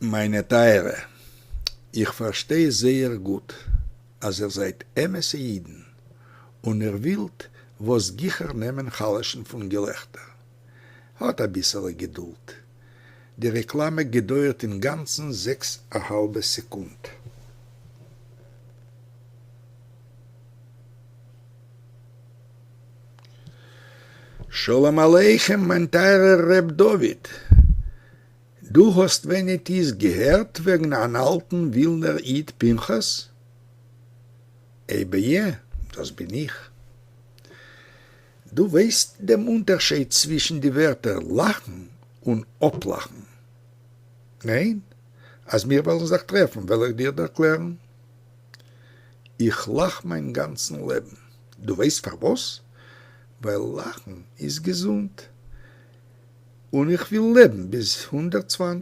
מיינע טייערע, איך פארשטיי זייער גוט אז איר זייט אמת'ע אידן און איר ווילט וואס גיכער נעמען חלש'ן פון געלעכטער. האט אביסעלע געדולד. די רעקלאמע געדויערט אינגאנצן זעקס א האלבע סעקונד. שלום עליכם מיין טייערער ר' דוד, דו האסט ווען ניט איז געהערט וועגן אן אלטן ווילנער איד פנחס? אייבע יע, דאס בין איך. דו ווייסט דעם אונטערשייד צווישן די ווערטער לאכן און אפלאכן? ניין? אז מיר וועלן זיך טרעפן וועל איך דיר ערקלערן. איך לאך מיין גאנצן לעבן. דו ווייסט פארוואס? ווייל לאכן איז געזונט. און איך וויל לעבן ביז 120.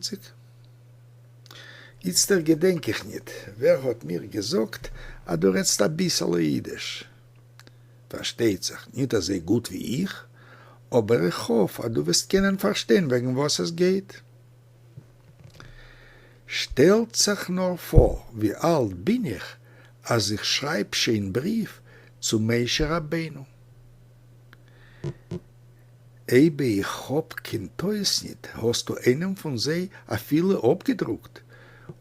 איצטער געדענק איך ניט ווער האט מיר געזאגט אז דו רעדסט אביסעלע אידיש. פארשטייט זיך, ניט אזוי גוט ווי איך, אבער איך האף אז דו וועסט קענען פארשטיין וועגן וואס עס גייט. שטעלט זיך נאר פאר ווי אלט בין איך אז איך שרייב שוין בריוו צו משה רבינו. אייב איך האב קיין טעות ניט האסטו איינעם פון זיי אפילו אפגעדרוקט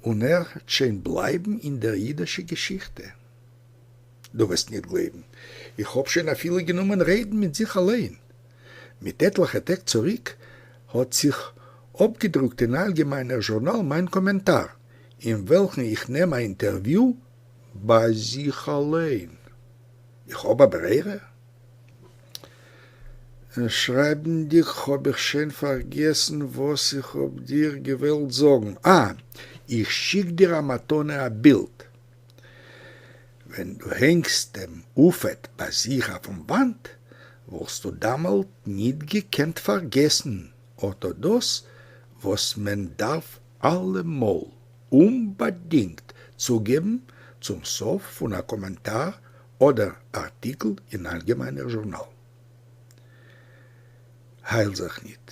און ער העט שוין בלייבן אין דער אידישע געשיכטע. דו וועסט ניט גלייבן, איך האב שוין אפילו גענומען רעדן מיט זיך אליין. מיט עטליכע טעג צוריק האט זיך אפגעדרוקט אין אלגעמיינער זשורנאל מיין קאמענטאר, אין וועלכן איך נעם א אינטערוויו ביי זיך אליין. איך האב א ברירה? שרייבנדיג האב איך שוין פארגעסן וואס איך האב דיר געוועלט זאגן. אה, איך שיק דיר א מתנה א בילד. ווען דו הענגסט דעם אופעט ביי זיך אויפן וואנט, וואלסטו דאמאלט ניט געקענט פארגעסן אט-א דאס, וואס מען דארף אלעמאל אומבאדינגט צוגעבן צום סוף פון א קאמענטאר אדער ארטיקל אין אלגעמיינער זשורנאל. הייל זיך ניט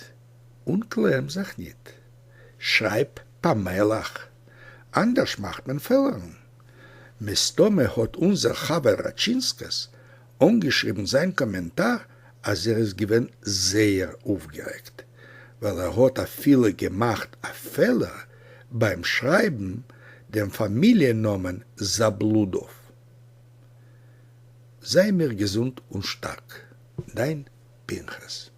און קלעם זיך ניט. שרייב פאמעלעך, אנדערש מאכט מען פעלערן. מסתמא האט אונזער חבר ראטשינסקעס אנגעשריבן זיין קאמענטאר אז ער איז געווען זייער אויפגערעגט, ווייל ער האט אפילו געמאכט א פעלער ביים שרייבן דעם פאמיליע נאמען זאבלודאוו. זיי מיר געזונט און שטארק. דיין פנחס.